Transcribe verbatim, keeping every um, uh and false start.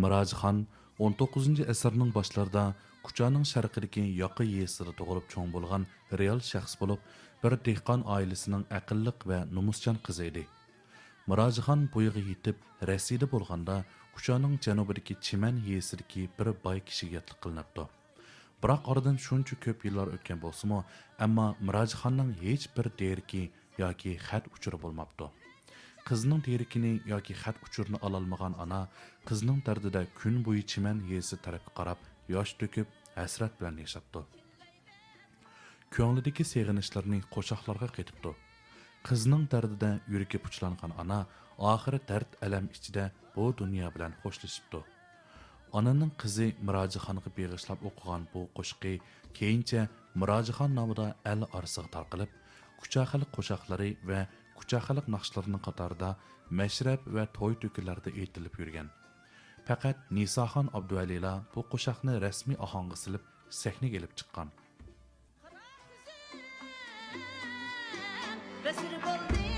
مىراجىخان ئون توققۇزىنچى ئەسىرنىڭ باشلىرىدا كۇچانىڭ شەرقىدىكى ياقا يېزىسىدا تۇغۇلۇپ چوڭ بولغان رېئال شەخس بولۇپ، بىر دېھقان ئائىلىسىنىڭ ئەقىللىق ۋە نومۇسچان قىزى ئىدى. مىراجىخان بويىغا يېتىپ، رەسىدە بولغاندا، كۇچانىڭ جەنۇبىدىكى چىمەن يېزىسىدىكى بىر باي كىشىگە ياتلىق قىلىنىپتۇ. بىراق ئارىدىن شۇنچە كۆپ يىللار ئۆتكەن بولسىمۇ، ئەمما مىراجىخاننىڭ ھېچ بىر دېرىكى ياكى خەت ئۇچۇرى بولماپتۇ. قىزنىڭ دېرىكىنى ياكى خەت ئۇچۇرىنى ئالالمىغان ئانا قىزنىڭ دەردىدە كۈن بويى چىمەن يېزىسى تەرەپكە قاراپ ياش تۆكۈپ، ھەسرەت بىلەن ياشاپتۇ. كۆڭلىدىكى سېغىنىشلىرىنى قوشاقلارغا قېتىپتۇ. قىزنىڭ دەردىدە يۈرىكى پۇچىلانغان ئانا ئاخىرى دەرد-ئەلەم ئىچىدە بۇ دۇنيا بىلەن خوشلىشىپتۇ. ئانىنىڭ قىزى مىراجىخانغا بېغىشلاپ ئوقۇغان بۇ قوشىقى كېيىنچە مىراجىخان نامىدا ئەل ئارىسىغا تارقىلىپ، كۇچا خەلق قوشاقلىرى ۋە كۇچا خەلق ناخشىلىرىنىڭ قاتارىدا مەشرەپ ۋە توي-تۆكۈنلەردە ئېيتىلىپ يۈرگەن. پەقەت نىساخان ئابدۇۋەلىلا بۇ قوشاقنى رەسمىي ئاھاڭغا سېلىپ سەھنىگە ئېلىپ چىققان. قارا كۆزۈم بەسىر بولدى